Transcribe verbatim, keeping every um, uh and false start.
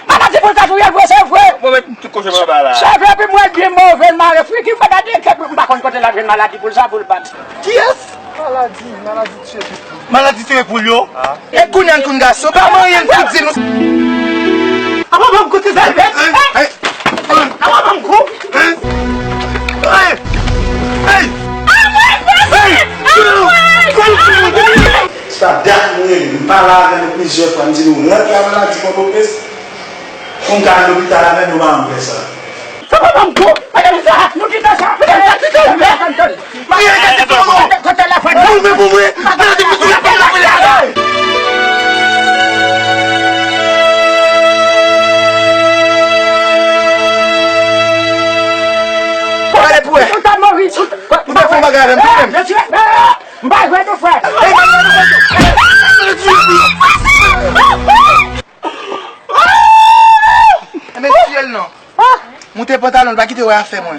Maladi pou l ka touye l vre, se vre. Mwen met tout kochon anba la. Cheve epi mwen byen move, l mare fri ki fè gade ke m pa konn kote l ap jwenn maladi pou l sa pou l bat. Kiyès? Maladi, maladi tye pitit. Maladi tye poul yo. E kounye a n konn gason pa manyen n fout di nou. Apa ban m kout ti zèl. Apa ban m kou. Sa dat mwen rele, m pale avè nou plizyè fwa, m di nou rantre a maladi Pòtoprens. Pou m ka al lopital avè nou, pa ann fè sa. Sa pa ban m kou. Madan sa, nou kite sa. Madan sa, kite sa. Madan sa, kite sa. Madan sa, kite sa. Madan sa, kite sa. Madan sa, kite sa. Pale pou wè. Ou ta mori. Ou te fè yon bagay avè m tou menm. M pa jwe nou frè. Ebyen, tiye l non. Moute pantalon l, pa kite wè afè mwen.